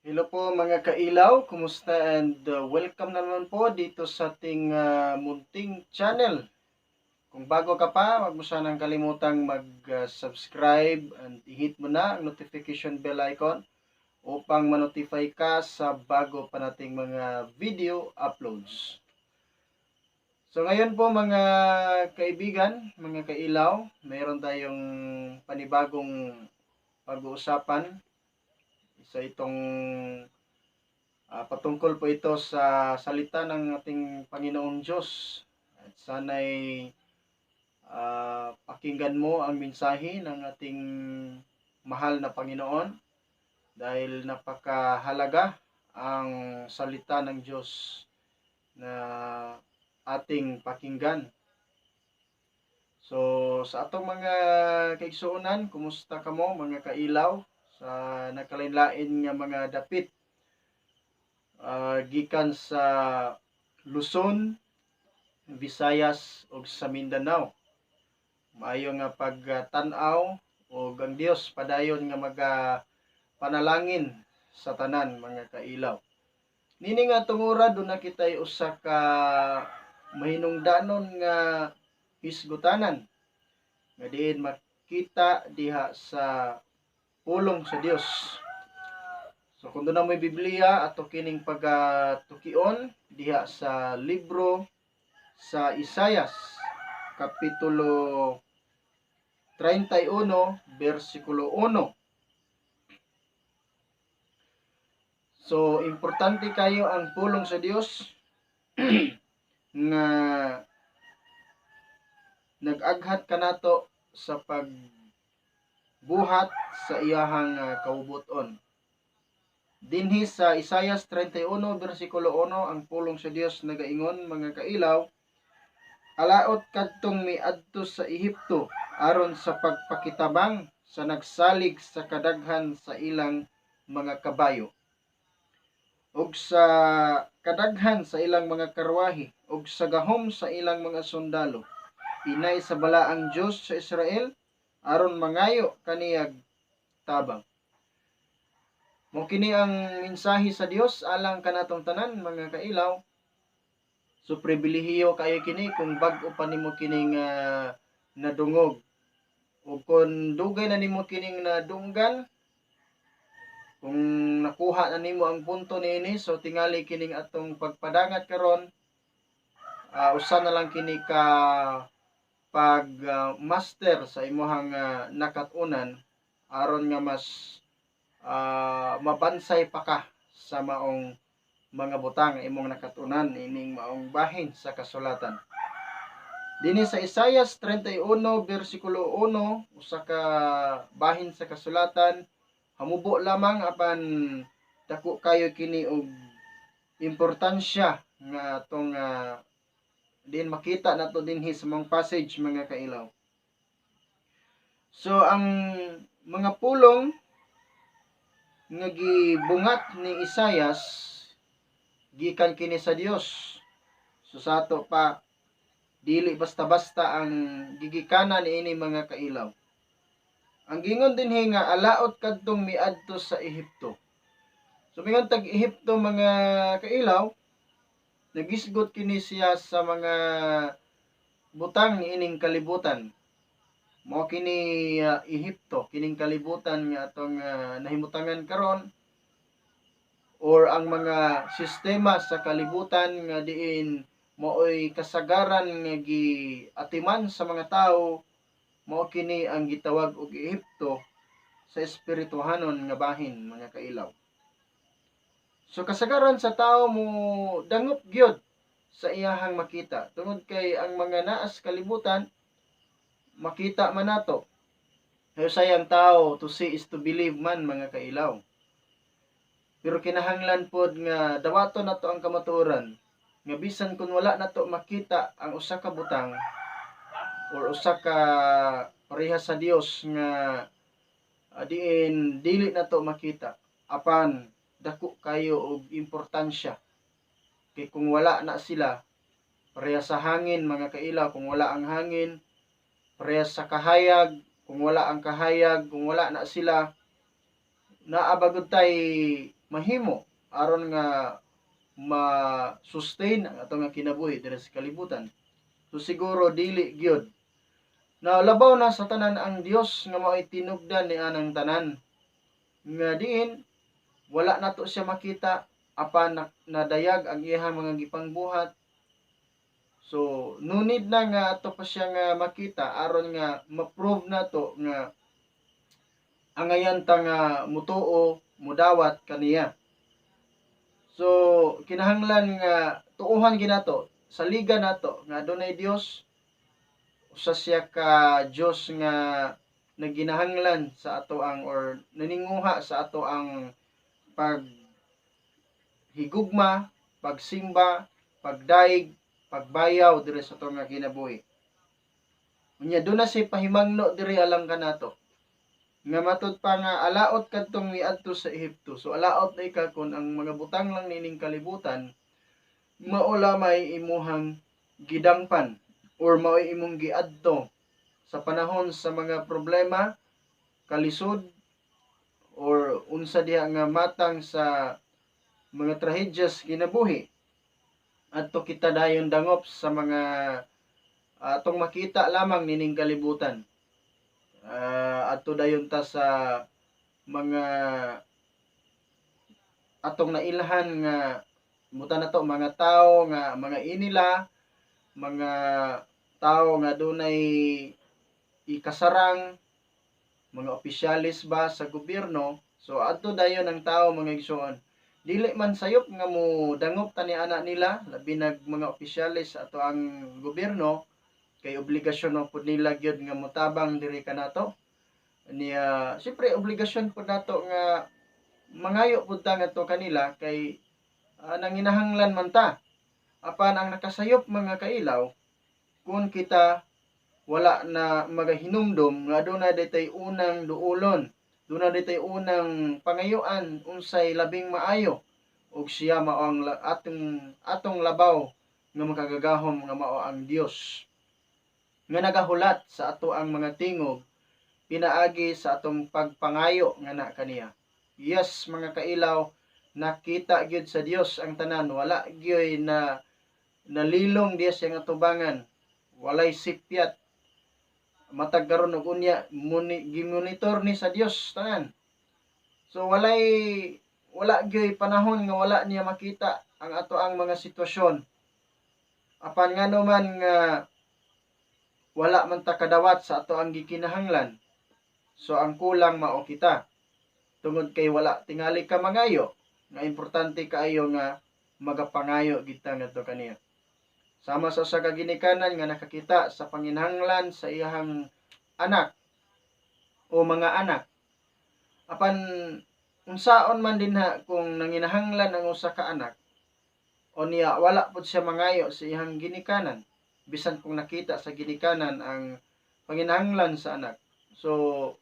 Hello po, mga kailaw, kumusta and welcome na naman po dito sa ating munting channel. Kung bago ka pa, wag mo sanang kalimutang mag-subscribe and i-hit mo na ang notification bell icon upang ma-notify ka sa bago pa nating mga video uploads. So ngayon po, mga kaibigan, mga kailaw, mayroon tayong panibagong pag-uusapan. Isa itong patungkol po ito sa salita ng ating Panginoong Diyos. At sana'y pakinggan mo ang mensahe ng ating mahal na Panginoon dahil napakahalaga ang salita ng Diyos na ating pakinggan. So sa atong mga kaigsuonan, kumusta kamo, mga kailaw, sa nakalain-lain nga mga dapit gikan sa Luzon, Visayas ug sa Mindanao? Maayo nga pagtan-aw ug ang Dios padayon nga maga panalangin sa tanan, mga kailaw. Nini nga tungura, duna kitay usa ka mahinungdanon nga hisgutanan nga diin makita diha sa pulong sa Dios. So kung duna mo'y Biblia, ato kining pagatukion diha sa libro sa Isayas kapitulo 31 bersikulo 1. So importante kayo ang pulong sa Dios nga nag-aghat kanato sa pag buhat sa iyahang kaubuton. Dinhi sa Isayas 31 bersikulo 1, ang pulong sa Dios nagaingon, mga kailaw: "Alaot kadtong miadto sa Ehipto aron sa pagpakitabang sa nagsalig sa kadaghan sa ilang mga kabayo ug sa kadaghan sa ilang mga karwahe ug sa gahom sa ilang mga sundalo. Inay sa balaang Dios sa Israel aron mangayo kaniyag tabang." Mo kini ang mensahe sa Dios alang kanatong tanan, mga kailaw. So pribilehiyo kayo kini kung bag-o pa nimo kining nadungog. O kung dugay na nimo kining nadunggan, kung nakuha na nimo ang punto niini, so tingali kining atong pagpadangat karon, usa na lang kini ka pag master sa imuhang nakat-unan aron nga mas mabansay pa ka sa maong mga butang imong nakatunan ining maong bahin sa kasulatan. Dinhi sa Isayas 31 bersikulo 1, usa ka bahin sa kasulatan, hamubo lamang apan dako kayo kini og importansya nga atong din makita nato dinhi sa mga passage, mga kailaw. So ang mga pulong nga gibungat ni Isayas gikan kini sa Dios. So sa ato pa, dili basta-basta ang gigikanan niini, mga kailaw. Ang gingon dinhi nga alaot kadtong miadto sa Ehipto. So mingon tag Ehipto, mga kailaw, nagisgot kini siya sa mga butang niining kalibutan. Mao kini Ehipto, kining kalibutan nga atong nahimutangan karon or ang mga sistema sa kalibutan nga diin maoy kasagaran nga giatiman sa mga tawo. Mao kini ang gitawag og Ehipto sa espirituhanon nga bahin, mga kailaw. So kasagaran sa tao mo dangop gyud sa iyahang makita tungod kay ang mga naas kalibutan makita man nato. Kaya sayang tao, to see is to believe man, mga kailaw. Pero kinahanglan pod nga dawaton nato ang kamatuoran nga bisan kung wala nato makita ang usa ka butang or usa ka pareha sa Dios nga diin dili nato makita, apan dako kayo og importansya kay kung wala na sila, pareha sa hangin, mga kailaw, kung wala ang hangin, pareha sa kahayag, kung wala ang kahayag, kung wala na sila, naa ba gud tay mahimo aron nga ma-sustain ang atong nga kinabuhi diri sa kalibutan? So siguro dili gyud. Na labaw na sa tanan ang Dios nga mao'y tinubdan ni anang tanan. Nga diin wala nato siya makita, apan nadayag ang iyang mga gipangbuhat. So no need na nga ato pa siya nga makita aron nga ma-prove nato nga angayan ta nga mutuo, mudawat kaniya. So kinahanglan nga tuohan ginato, saligan nato nga adunay Dios, usa siya ka Dios nga naginahanglan sa ato ang or naninguha sa ato ang pag higugma, pagsimba, pagdaig, pagbayaw diri sa atong nga kinabuhi. Unya duna say pahimangno diri alang kanato. Nga matud pa nga alaot kadtong miadto sa Ehipto. So alaot na ika kon ang mga butang lang nining kalibutan mao lamay imuhang gidangpan or mao'y imong giadto sa panahon sa mga problema, kalisod or unsa diha nga matang sa mga trahedyas kinabuhi. Adto kita dayon dangop sa mga atong makita lamang nining kalibutan. Adto dayon ta sa mga atong nailhan nga buta na to, mga tao nga mga inila, mga tao nga dunay ikasarang, mga opisyalis ba sa gobyerno. So adto dayon ang tao, mga igsoon. Dili man sayop nga mo dangop tani ana nila, labi nag mga opisyalis sa ato ang gobyerno, kay obligasyon man pud nila gyud nga motabang diri kanato niya. Siyempre obligasyon pud nato nga mangayo pud ta ngadto kanila kay nanginahanglan man ta. Apan ang nakasayop, mga kailaw, kung kita wala na magahinumdom nga aduna ditay unang duolon, duna ditay unang pangayuan unsay labing maayo, ug siya mao ang atong labaw nga makagagahom nga mao ang Dios nga nagahulat sa ato ang mga tingog pinaagi sa atong pagpangayo nga na kaniya. Yes, mga kailaw, nakita gyud sa Dios ang tanan, wala gyud na nalilong diya sa atubangan, walay sipyat. Matag karon ug unya gimonitor ni sa Dios tanan. So wala gyud panahon nga wala niya makita ang ato ang mga sitwasyon. Apan ngano man nga wala man ta kadawat sa ato ang gikinahanglan? So ang kulang mao kita tungod kay wala tingali ka mangayo, nga importante kaayo nga magapangayo kita ngadto kaniya. Sama sa usa ka ginikanan nga nakakita sa panginahanglan sa iyahang anak o mga anak. Apan unsaon man dinha kung nanginahanglan ang usa ka anak o niya wala pud siya mangayo sa iyang ginikanan, bisan kung nakita sa ginikanan ang panginahanglan sa anak? So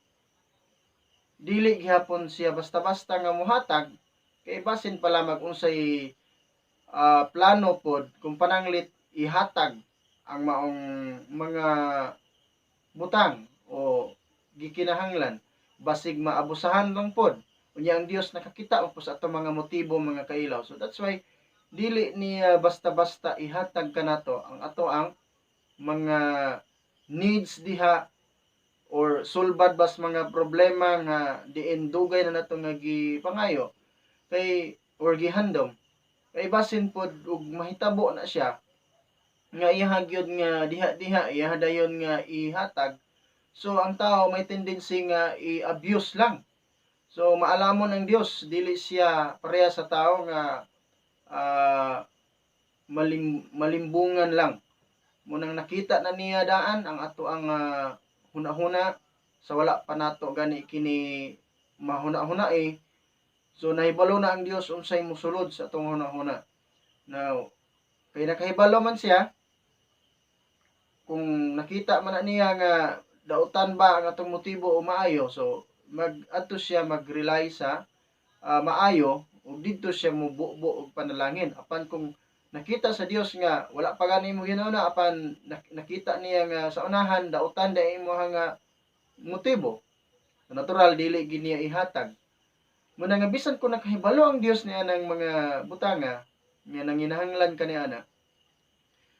dili gihapon siya basta-basta nga muhatag kay basin pa lamang unsay plano pod kung pananglit ihatag ang maong mga butang o gikinahanglan, basig maabusahan lang pod. Unya ang Dios nakakita po sa atong mga motibo, mga kailaw. So that's why dili niya basta-basta ihatag kanato ang ato ang mga needs diha or sulbad bas mga problema nga diin dugay na nato nga gipangayo kay or gihandom, kay basin pod og mahitabo na siya nga iyaha gyud nga diha-diha iyaha dayon nga ihatag. So ang tao may tendency nga i-abuse lang. So maalamon ang Dios, dili siya pareha sa tao nga malimbungan lang. Munang nakita na niya daan ang ato ang hunahuna sa wala pa nato gani kini mahuna-huna eh. So nahibalo na ang Dios unsay mosulod sa atong hunahuna. Now, kay nakahibalo man siya, kung nakita man na niya nga dautan ba ang atong motibo o maayo, so mag adto siya mag-rely sa maayo ug didto siya mububo og panalangin. Apan kung nakita sa Dios nga wala pa gani mo hinahuna, apan nakita niya nga sa unahan dautan dai imo nga motibo, so natural dili gid niya ihatag. Muna nga bisan kung nakahibalo ang Dios niya ng mga butanga nga nanginahanglan ka niya ana,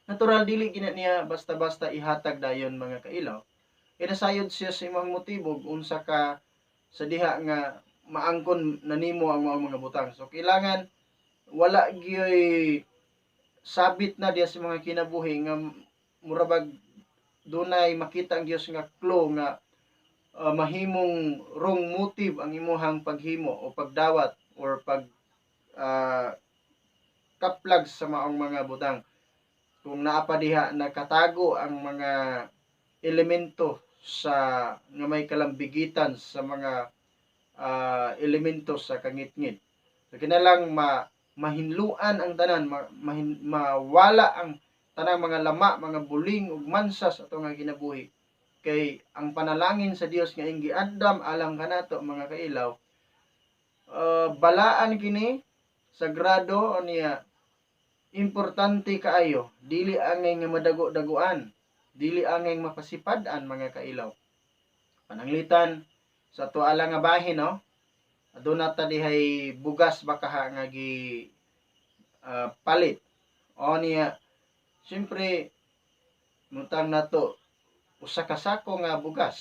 natural dili gina niya basta-basta ihatag dayon, mga kailaw. Inasayod siya sa imong motibo unsa ka sa diha nga maangkon na nimo ang maong mga butang. So kailangan wala gyoy sabit na diya sa mga kinabuhi nga mura bag dunay makita ang Dios nga clue nga mahimong wrong motive ang imuhang paghimo o pagdawat or pag kaplag sa maong mga butang. Kung naa pa diha nakatago ang mga elemento sa nga may kalambigitan sa mga elemento sa kangitngit. So kinalang mahinluan ang tanan, mawala ang tanang mga lama, mga buling ug mansa sa atong nga kinabuhi. Kay ang panalangin sa Dios nga iyang giandam alang kanato, mga kailaw, balaan kini, sagrado niya, importante kaayo, dili angay nga madago-daguan, dili angay mapasipad-an, mga kailaw. Pananglitan sa ato nga bahin, no, aduna ta dihay bugas baka nga gi palit o niya, siyempre mutang nato usa ka sako nga bugas.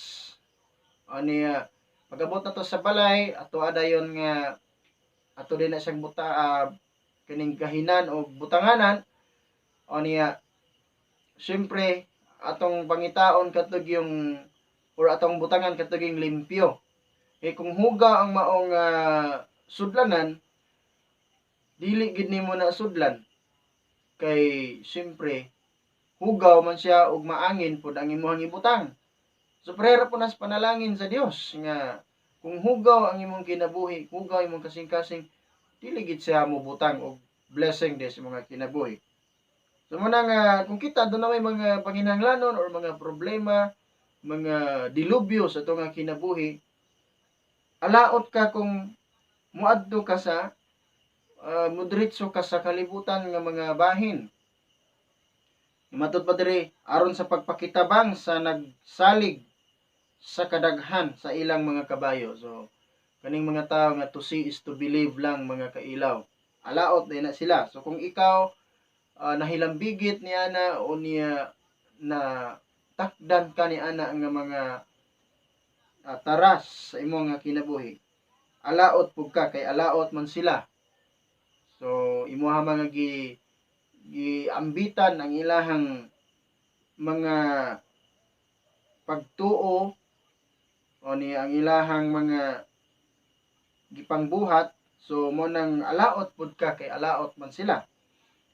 O niya, pag-abot nato sa balay, ato adayon nga ato din na siyang buta kining gahinan o butanganan. O niya, siyempre atong pangitaon katog yung or atong butangan katog yung limpyo. Eh kung huga ang maong sudlanan, dili gid nimo na sudlan kay siyempre hugaw man siya ug maangin pud ang imong ibutang. So prera po nas panalangin sa Dios nga kung hugaw ang imong kinabuhi, hugaw imong kasing-kasing, dili gid siya mo butang og blessing des sa mga kinabuhi. So muna nga kung kita doon na may mga panginahanglanon or mga problema, mga dilubyo sa atong nga kinabuhi, alaot ka kung muadto ka sa mudiretso ka sa kalibutan nga mga bahin. Matud pa diri, aron sa pagpakitabang sa nagsalig sa kadaghan sa ilang mga kabayo. So kaning mga tao nga to see is to believe lang, mga kailaw. Alaot din na sila. So kung ikaw nahilambigit ni ana o niya na takdan ka ni ana nga mga taras sa imong nga kinabuhi, alaot pug ka kay alaot man sila. So imuha mga giambitan ang ilahang mga pagtuo o ni ang ilahang mga gipangbuhat. So mo nang alaot pud ka kay alaot man sila.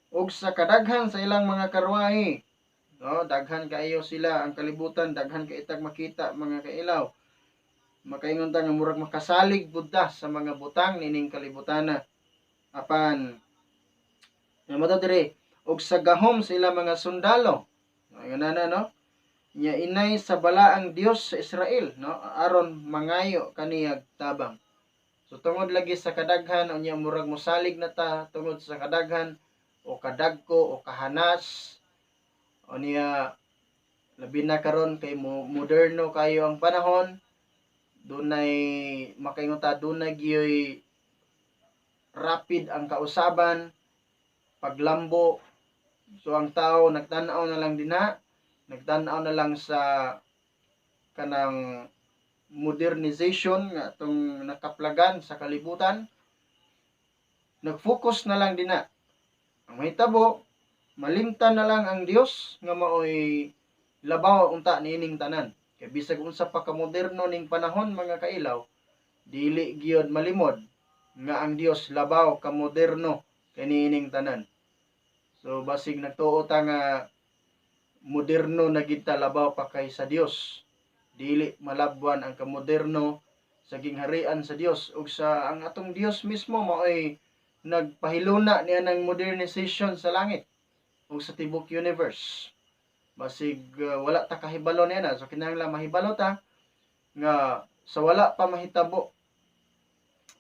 Ug sa kadaghan sa ilang mga karwahe, no, daghan kaayo sila ang kalibutan, daghan kay itag makita, mga kailaw. Makaingon ta nga murag makasalig pud ta sa mga butang nining kalibutana. Apan nga mato diri, ug sa gahom sa ilang mga sundalo, no, ingon na, no, nya inay sa balaang Dios sa Israel, no, aron mangayo kaniyag tabang. So tungod lagi sa kadaghan, unya murag mosalig na ta tungod sa kadaghan o kadagko o kahanas o niya, labi na karon kay moderno kayo ang panahon, dunay makaingon ta dunay gyoy rapid ang kausaban, paglambo. So ang tao nagtan-aw na lang dinha, nagtan-aw na lang sa kanang modernization nga atong nakaplagan sa kalibutan, nagfocus na lang dinha. Ang mahitabo, malimtan na lang ang Dios nga maoy labaw unta niining tanan. Kay bisag unsa pa ka moderno ning panahon, mga kailaw, dili gyud malimod nga ang Dios labaw ka moderno kaniining tanan. So basig nagtuo ta nga moderno na gid ta labaw pa kay sa Dios, dili malabwan ang kamoderno sa gingharian sa Dios ug sa ang atong Dios mismo maoy nagpahiluna niya ng modernization sa langit ug sa tibok universe. Basig wala ta kahibalo niya na. So kinahanglan mahibalo ta nga sa wala pa mahitabo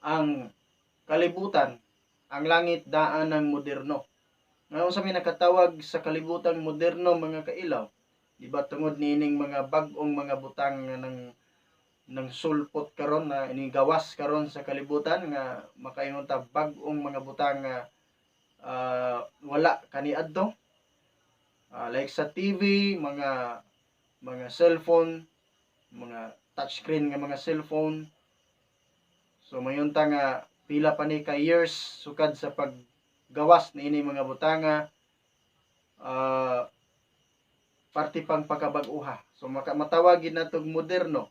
ang kalibutan, ang langit daan ng moderno. Ngayon sa may nakatawag sa kalibutang moderno, mga kailaw, di ba, tungod niining mga bag-ong mga butang nga nang Nang sulpot karon na inigawas karon sa kalibutan nga makaingon ta bag-ong mga butang nga wala kaniadto, like sa TV, mga cellphone, mga touchscreen nga mga cellphone. So mayon ta nga pila pa ni ka years sukad sa paggawas niini mga butanga, parte pang pagkabag-uha. So maka matawag gid natog moderno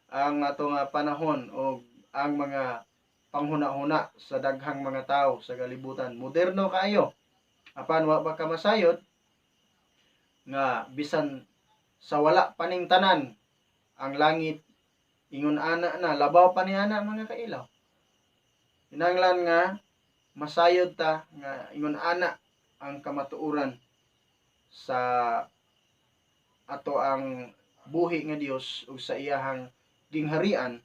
ang ato nga panahon o ang mga panghuna-huna sa daghang mga tao sa kalibutan. Moderno kaayo. Apan wa ba ka masayod nga bisan sa wala paning tanan ang langit ingon ana na, labaw pa ni ana, mga kailaw? Kinahanglan nga masayod ta nga ingon ana ang kamatuoran sa ato ang buhi nga Dios ug sa iyahang gingharian,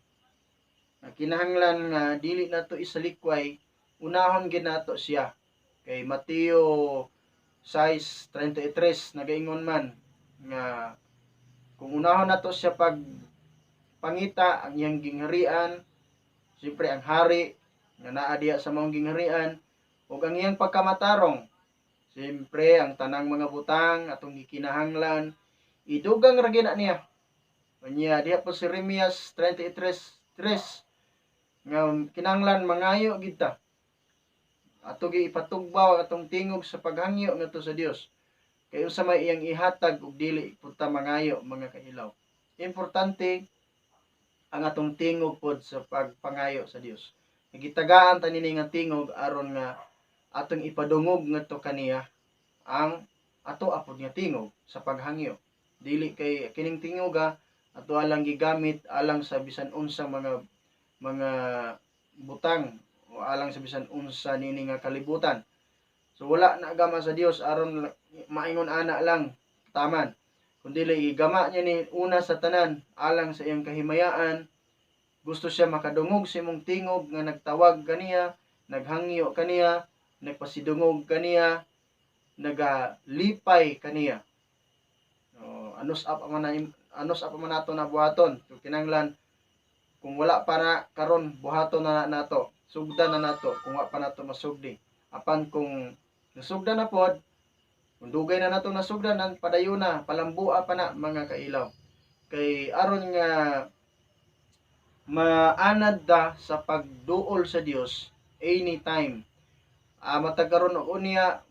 nga kinahanglan nga dili nato isalikway, unahon gid nato siya, kay Mateo 6:33 nagaingon man nga kung unahon nato siya pag pangita ang iyang gingharian, siyempre ang hari nga naa diha sa maong gingharian, ug ang iyang pagkamatarong, siyempre ang tanang mga butang atong gikinahanglan idugang ra gyud na niya. Unya diha po si Jeremias 33:3 nga kinahanglan mangayo gid ta, ato gi ipatugbaw ang atong tingog sa paghangyo ngadto sa Dios, kay unsa may iyang ihatag ug dili pud ta mangayo, mga kailaw? Importante ang atong tingog pod sa pagpangayo sa Dios. Gitagaan ta nini nga tingog aron nga atong ipadungog ngadto kaniya ang ato apod nga tingog sa paghangyo. Dili kay kining tingog ato alang gigamit alang sa bisan unsa mga butang o alang sa bisan unsa nini nga kalibutan. So wala na gama sa Dios aron maingon ana lang taman. Kun dili gigama niya ni una sa tanan alang sa iyang kahimayaan. Gusto siya makadungog sa imong tingog nga nagtawag kaniya, naghangyo kaniya, nagpasidungog kaniya, nagalipay kaniya. Oh, anos up man na, anos up man nato na buhaton. So kinahanglan kung wala pa na karon, buhaton na nato. Sugdan na nato kung wa pa nato masugdi. Apan kung nasugdan na pod, kung dugay na nato nasugdan, nan padayon na, palambua pa na, mga kailaw. Kay aron nga maanad ta sa pagduol sa Dios anytime. Matag karon og unya,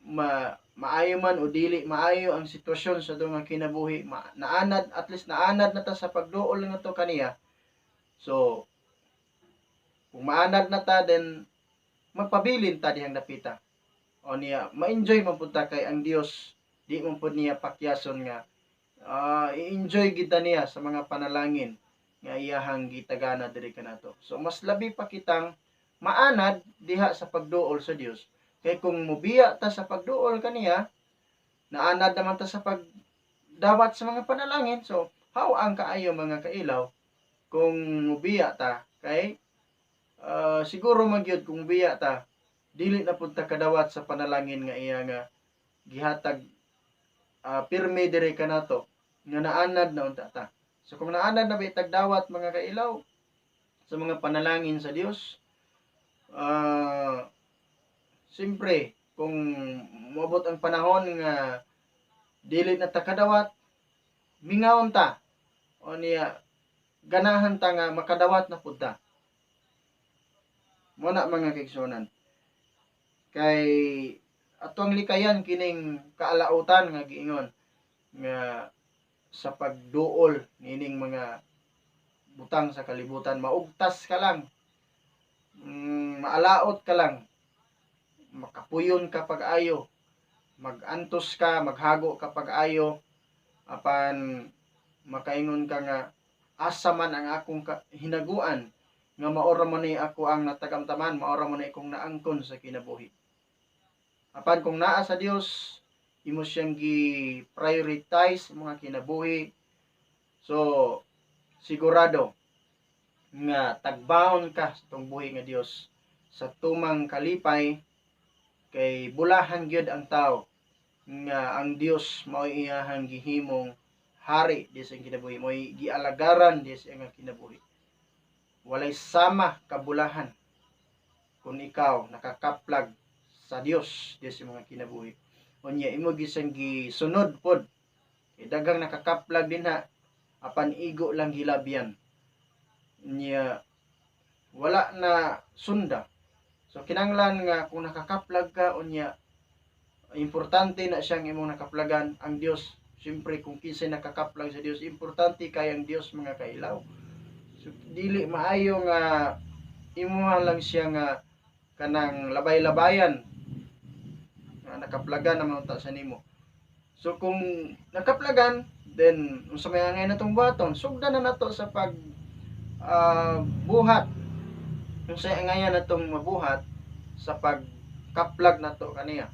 maayo man o dili maayo ang sitwasyon sa atong kinabuhi, naanad, at least naanad na ta sa pagduol ngadto kaniya. So kung maanad na ta, then magpabilin ta dihang dapita. O niya, ma-enjoy man pud ta kay ang Dios di man pud niya pakyason nga i-enjoy gid ta niya sa mga panalangin nga iyahang gitagana diri kanato. So mas labi pa kitang maanad diha sa pagduol sa Dios. Kay kung mubiya ta sa pagduol kaniya, naanad naman ta sa pagdawat sa mga panalangin. So how ang kaayo, mga kailaw, kung mubiya ta, kay siguro magyud kung mubiya ta, dili na pud ta kadawat sa panalangin nga iya nga gihatag pirmi diri kanato nga naanad na unta ta. So kung naanad na ba itagdawat, mga kailaw, sa mga panalangin sa Dios, siyempre kung moabot ang panahon nga dili na ta kadawat, mingawon ta. O niya ganahan ta nga makadawat na pud ta. Mo na, mga kaigsuonan. Kay atong likayan kining kaalautan nga giingon nga sa pagduol nining mga butang sa kalibutan, maugtas ka lang, maalaot ka lang, makapuyon ka pag-ayo, magantos ka, maghago ka pag-ayo, apan makaingon ka nga asa man ang akong hinaguan nga maora man ni ako ang natagamtaman, maora man ni akong naangkon sa kinabuhi? Apan kung naa sa Dios, imo siyang gi-prioritize mga kinabuhi, so sigurado nga tagbaon ka sa tong buhi nga Dios sa tumang kalipay, kay bulahan gyud ang tao nga ang Dios mao iyahang gihimong hari di sa iyang kinabuhi, mo'y gialagaran di sa iyang kinabuhi. Walay sama kabulahan kung ikaw nakakaplag sa Dios diha sa mga kinabuhi. Unya imo gisang gisunod pod kay daghang nakakaplag dinha apan igo lang gilabyan. Unya wala na sunda. So kinanglan nga kung nakakaplag ka, unya importante na siyang imong nakaplagan ang Dios. Siyempre, kung kinsay nakakaplag sa Dios, importante kay ang Dios, mga kailaw. So dili maayo nga imuha lang siya nga kanang labay-labayan nga nakaplagan naman unta sa nimo. So kung nakaplagan, then unsa may angay natong buhaton, sugdan na nato sa pag buhat. Unsa angayan natong mabuhat sa pagkaplag nato kaniya?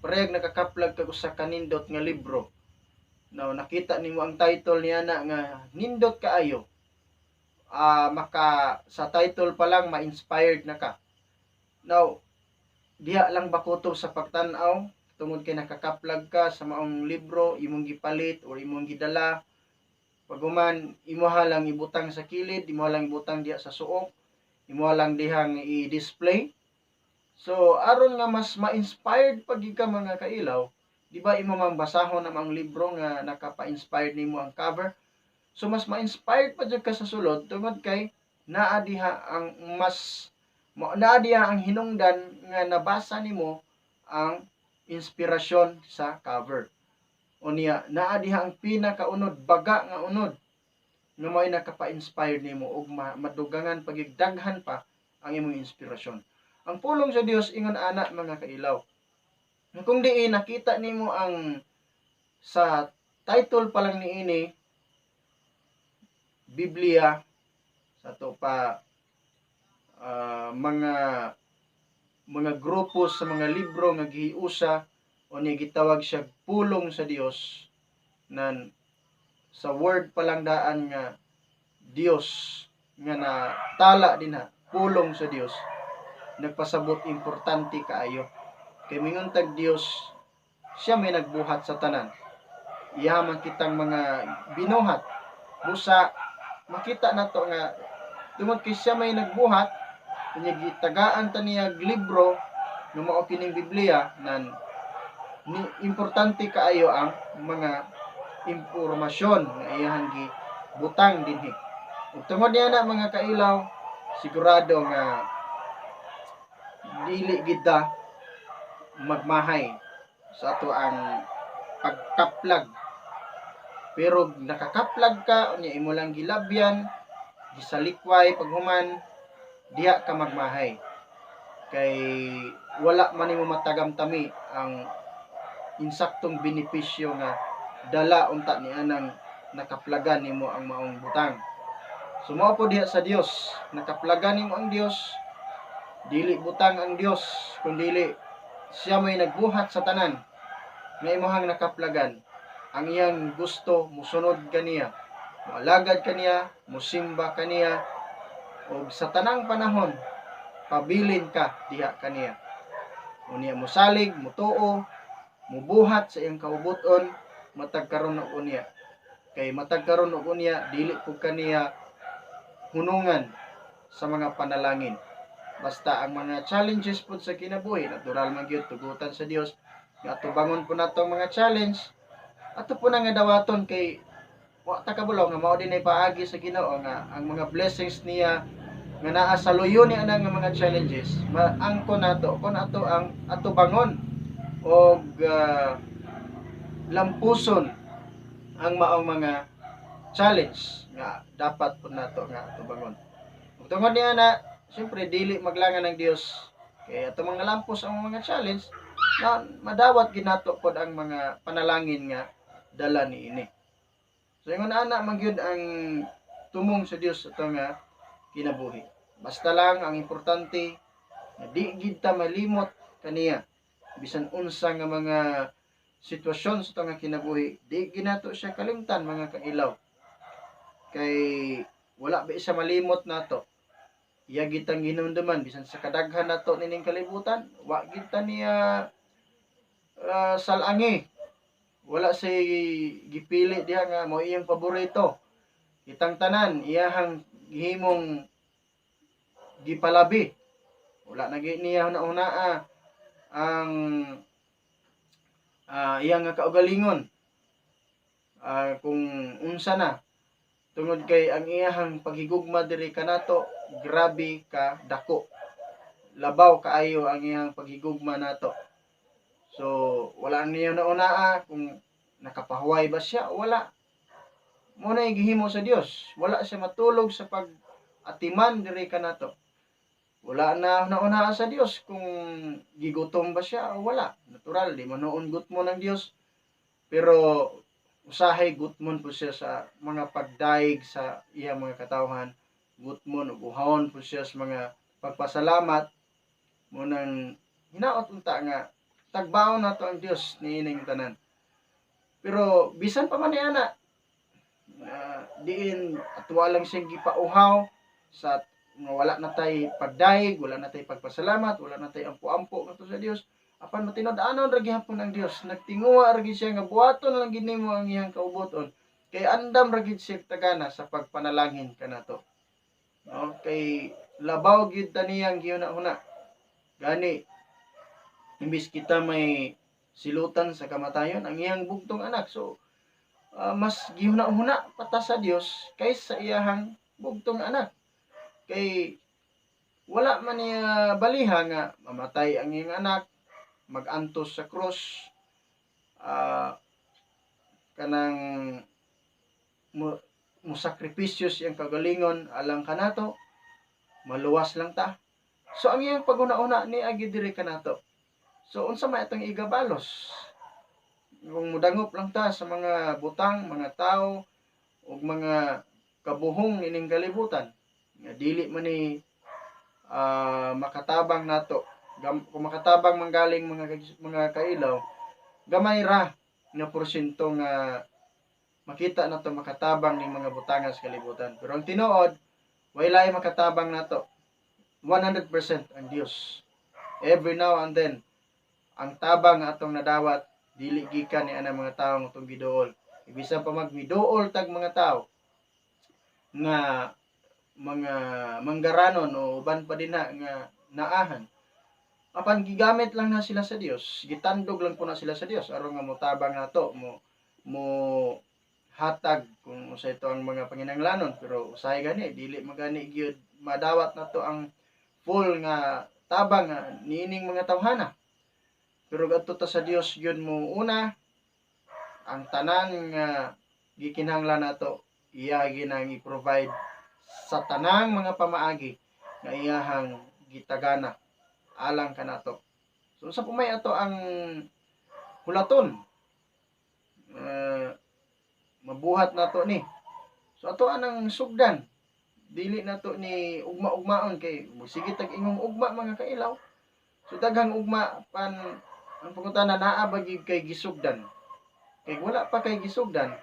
Parehag nakakaplag kag usa ka nindot nga libro. Now, nakita nimo ang title niya na nga nindot kaayo. Maka sa title pa lang ma-inspired na ka. Now, diha lang bakutob sa pagtan-aw tungod kay nakakaplag ka sa maong libro, imong gipalit or imong gidala. Pag-human, imuha lang ibutang sa kilid, imuha lang ibutang diha sa suok, imuha lang dihang i-display. So, aron nga mas ma-inspired pag ka, mga kailaw, di ba imo mang basahon ang ang libro nga nakapa-inspired nimo ang cover? So, mas ma-inspired pa jud ka sa sulod tungod kay naa diha ang hinungdan nga nabasa nimo ang inspirasyon sa cover. Unya naa diha ang pinakaunod, baga nga unod nga mao'y nakapa-inspired nimo ug madugangan pagigdaghan pa ang imong inspirasyon. Ang pulong sa Dios ingon ana, mga kailaw. Kung diin nakita nimo ang sa title pa lang niini Biblia, sa to pa mga grupo sa mga libro nga giusa o ni gitawag siya pulong sa Dios, nan sa word pa lang daan nga Dios nga na tala dinha, pulong sa Dios, nagpasabot importante kaayo kay mingon tag Dios, siya may nagbuhat sa tanan. Iya man kitang mga binuhat. Busa makita nato nga tungod kay siya may nagbuhat, unya gitagaan ta niya libro nga mao kining Biblia, nan ni importante kaayo ang mga impormasyon nga iyahang gibutang dinhi. Ug tungod niya na, mga kailaw, sigurado nga dili gid magmahay sa ato ang pagkaplag. Pero nakakaplag ka, unya imo lang gilabyan, gisalikway paghuman, diha ka magmahay. Kay wala man nimo matagamtami ang insaktong benepisyo nga dala unta ni anang nakaplagan nimo ang maong butang. So mao po diha sa Dios, nakaplagan nimo ang Dios, dili butang ang Dios, kundi siya may nagbuhat sa tanan nga imuhang nakaplagan. Ang iyang gusto, musunod kaniya, moalagad kaniya, musimba kaniya, ug sa tanang panahon pabilin ka diha kaniya. Unya mosalig, mutuo, mubuhat sa iyang kaubuton matag karon og unya. Kay matag karon og unya dili pud kaniya hunungan sa mga panalangin. Basta ang mga challenges pud sa kinabuhi, natural man gyud tugutan sa Dios nga atubangon po nato ang mga challenge. Ato po na nga dawaton kay wa ta kabalo nga mao din ay paagi sa Ginoo nga ang mga blessings niya nga naa sa luyo ni anang nga mga challenges maangko nato kon ato ang atubangon og lampuson ang maong mga challenge nga dapat po nato nga atubangon. Ug tungod niya na, siyempre dili maglangan ng Dios kay ato mga lampos ang mga challenge na madawat ginato pod ang mga panalangin nga dala niini. So ingon ana man gyud ang tumong sa Dios ato nga kinabuhi. Basta lang ang importante nga di gid ta malimot kaniya bisan unsa nga mga sitwasyon sa nga kinabuhi, di ginato siya kalimtan, mga kailaw. Kay wala ba siya malimot nato. Iya gitang hinumduman bisan sa kadaghan nato nining kalibutan, wa gid ta niya salangi. Wala say gipili diha nga mao iyang paborito. Kitang tanan iyahang gihimong gipalabi. Wala na gyud niya hunahunaa ang iyang nga kaugalingon kung unsa na, tungod kay ang iyahang paghigugma diri kanato grabe ka dako, labaw kaayo ang iyang paghigugma nato. So wala niya naunaa kung nakapahuway ba siya o wala. Mo na gihimo sa Dios, wala siya matulog sa pag atiman diri kanato. Wala na naunaa sa Dios kung gigutom ba siya o wala. Natural, di man noon gutmo ng Dios, pero usahay gutmon po siya sa mga pagdaig sa iyang mga katawhan, gutmon ug uhawon po siya sa mga pagpasalamat. Mo nang hinaot unta nga tagbaon nato ang Dios niining tanan. Pero bisan pa man niya na diin atwa lang siyang gipauhaw sa nga wala na tay pagdaig, wala na tay pagpasalamat, wala na tay ampo-ampo ngadto sa Dios, apan matinud-anon ra gihapon ang Dios. Nagtinguha ra gid siya nga buhaton lang gid nimo ang iyang kaubuton, kay andam ra gid siya tagana sa pagpanalangin kanato, no? Kay labaw gyud ta niyang gihuna-huna. Gani imbis kita may silutan sa kamatayon, ang iyang bugtong anak. So mas gihuna-huna pa ta sa Dios kaysa iyahang bugtong anak, kay wala man niya baliha nga mamatay ang iyang anak, magantos sa krus, kanang mo sakripisyo siyang kagalingon alang kanato, maluwas lang ta. So ang iyang paghuna-huna ni agi diri kanato. So unsa may atong igabalos kung mudangop lang ta sa mga butang, mga tao ug mga kabuhong nining kalibutan nga dili man ni makatabang nato? Kung makatabang manggaling, mga kailaw, gamay ra nga porsyento nga makita nato makatabang ning mga butangan sa kalibutan. Pero ang tinuod, walay makatabang nato 100%, ang Dios. Every now and then, ang tabang nga atong nadawat dili gikan ni anang mga tawo nga atong giduol. Bisan pa magmiduol tag mga tao nga mga manggaranon o uban pa din na nga naahan, apan gigamit lang na sila sa Dios, gitandog lang po na sila sa Dios aron nga motabang nato, mo mo hatag kung usa ito ang mga panginahanglanon. Pero usahay gani dili magani gyud madawat nato ang full nga tabang nga niining mga tawhana. Pero gadto ta sa Dios gyud mo una, ang tanan nga gikinahanglan nato iya ginang i-provide sa tanang mga pamaagi nga iyahang gitagana alang kanato. So sa pumay ato ang hulaton, mabuhat nato ni. So ato anang sugdan, dili nato ni ugma-ugmaon, kay sige tag ingong ugma, mga kailaw. So daghang ugma pan ang pangutana, naa ba gyud kay gisugdan? Kay wala pa kay gisugdan,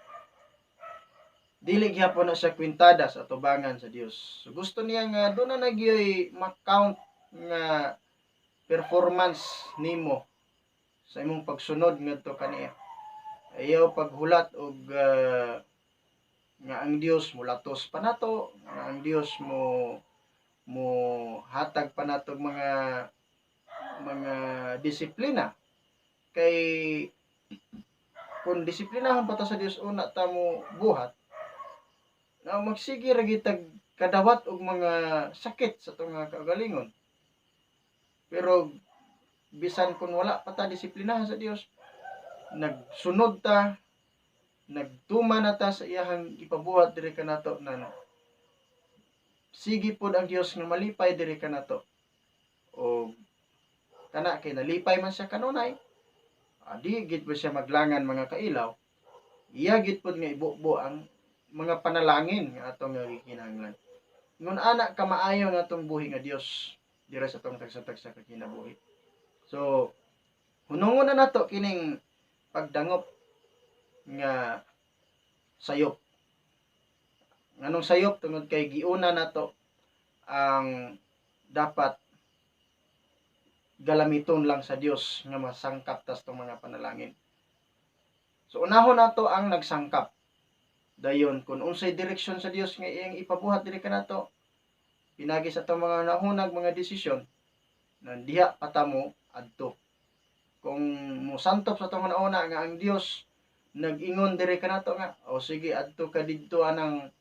dili gihapon na siya kwintada sa atubangan sa Dios. So gusto niya nga doon na nagyoy ma-count nga performance nimo sa imong pagsunod ngadto kaniya. Ayaw paghulat og nga ang Dios mulatos pa nato, nga ang Dios mo mo hatag pa nato og mga disiplina. Kay kung disiplinahon pa ta sa Dios una ta mo buhat na, magsige ra gyud tag kadawat og mga sakit sa atong mga kaugalingon. Pero bisan kung wala pa ta disiplinahan sa Dios, nagsunod ta, nagtuma na ta sa iyahang ipabuhat diri kanato, nan sige pod ang Dios nga malipay diri kanato. O kana kay nalipay man siya kanunay, di gid po siya maglangan, mga kailaw. Iya gid pod nga ibubo ang mga panalangin nga atong nga gikinahanglan. Ngun ana kamaayo nga atong buhi nga Dios dira sa atong tagsa-tagsa ka kinabuhi. So hunungon na nato kining pagdangop nga sayop. Nganong sayop? Tungod kay giuna nato ang dapat galamiton lang sa Dios nga masangkap tas tong mga panalangin. So unahon nato ang nagsangkap. Dayon kung unsay direksyon sa Dios nga iyang ipabuhat diri kanato, Pinagi sa atong mga nahunag mga desisyon na diha pa ta mo adto. Kung mosantop sa atong hunahuna nga ang Dios nag-ingon diri kanato nga, o sige, adto ka didto anang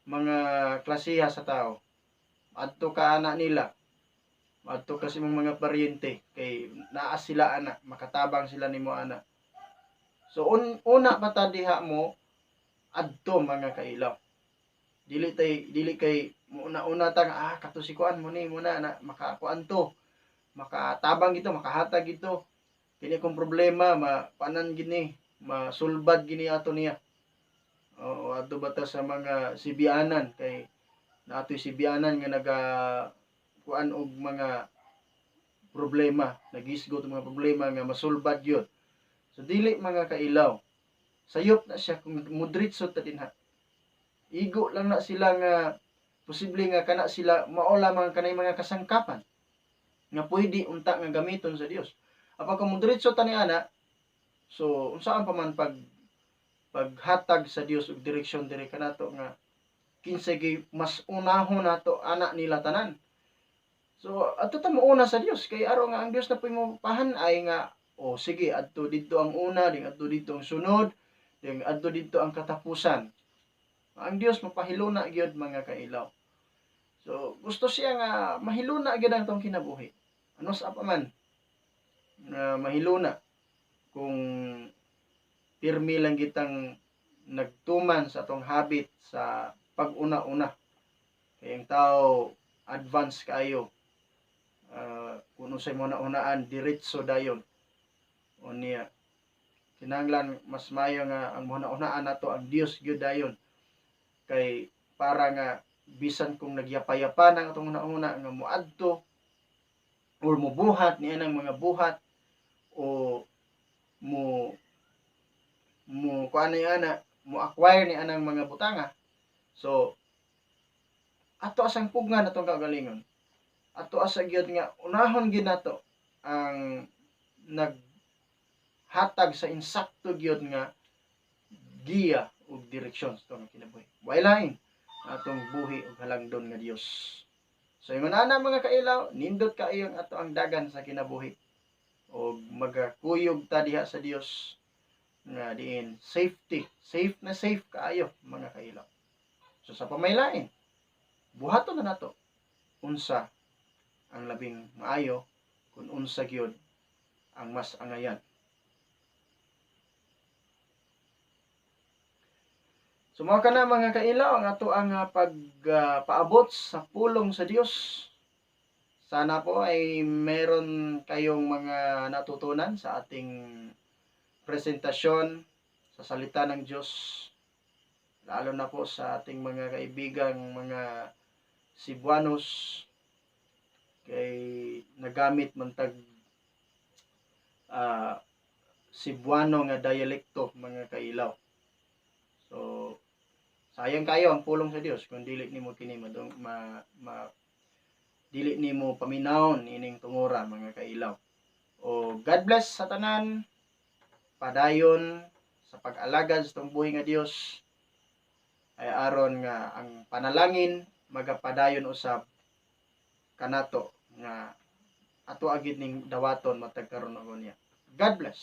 mga klasiha sa tao. Adto ka ana nila. Adto ka sa imong mga paryente kay naa sila ana, makatabang sila nimo ana. So una pa ta diha mo adto, mga kailaw. Dili tay dili kay una-una ta nga kato si kuan mo ni mo na, na makakuan to. Makatabang gito, makahatag gito. Kini kong problema mapanan gini, masulbad gini ato niya. Oo, adto ba ta sa mga sibianan kay naatoy sibianan nga naga kuan og mga problema, nagisgot og mga problema nga masulbad gyud. So dili, mga kailaw. Sayop na siya kung mudritso ta dinha. Igo lang na sila nga posible nga kana sila mao lamang kanay mga kasangkapan nga pwede unta nga gamiton sa Dios. Apan kung mudritso ta ni ana, so unsaan pa man pag paghatag sa Dios og direksyon diri kanato nga kinsa gyud mas unahon nato ana nila tanan. So adto ta mouna sa Dios kay aron nga ang Dios na puy mo pahan-ay nga, o sige, adto didto ang una, ding adto didto ang sunod, ding adto didto ang katapusan. Ang Dios mapahiluna gyud, mga kailaw. So gusto siya nga mahiluna gyud ang atong kinabuhi. Ano sa pa man nga mahiluna kung pirmi lang kitang nagtuman sa atong habit sa pag-una-una. Kay ang tao advance kaayo. Kung unsay mo na-unaan, diretso dayon. O niya, kinahanglan mas maayo nga ang una-unaan nato ang Dios gyud dayon. Kay para nga bisan kung nagyapa-yapa ang atong una-una nga moadto or mobuhat niya ng mga buhat o mo mo kuan ni ana, mo acquire ni anang mga butanga, so ato asang pugngan atong kaugalingon, ato asa gyud nga unahon gyud nato ang naghatag sa insakto gyud nga giya ug direksyon sa atong kinabuhi. Way lain atong buhi ug halangdon nga Dios. So ingon ana, mga kailaw, nindot kaayo ang ato ang dagan sa kinabuhi og magakuyog ta diha sa Dios nga diin safety, safe na safe kaayo, mga kailaw. So sa pamaylain, buhaton na nato unsa ang labing maayo, kung unsa gyud ang mas angayan. So mao kana, mga kailaw, ang ato ang pagpaabot sa pulong sa Dios. Sana po ay meron kayong mga natutunan sa ating presentasyon sa salita ng Diyos. Lalo na po sa ating mga kaibigang mga Cebuanos kay nagamit man tag Cebuano nga dialekto, mga kailaw. So sayang kayo ang pulong sa Dios kung dili nimo kini madung ma, ma dili nimo paminawon ining tungora, mga kailaw. O God bless sa tanan. Padayon sa pag-alagad sa atong buhi nga Dios ay aron nga ang panalangin magapadayon usab kanato nga ato agid ning dawaton matag karon og niya. God bless.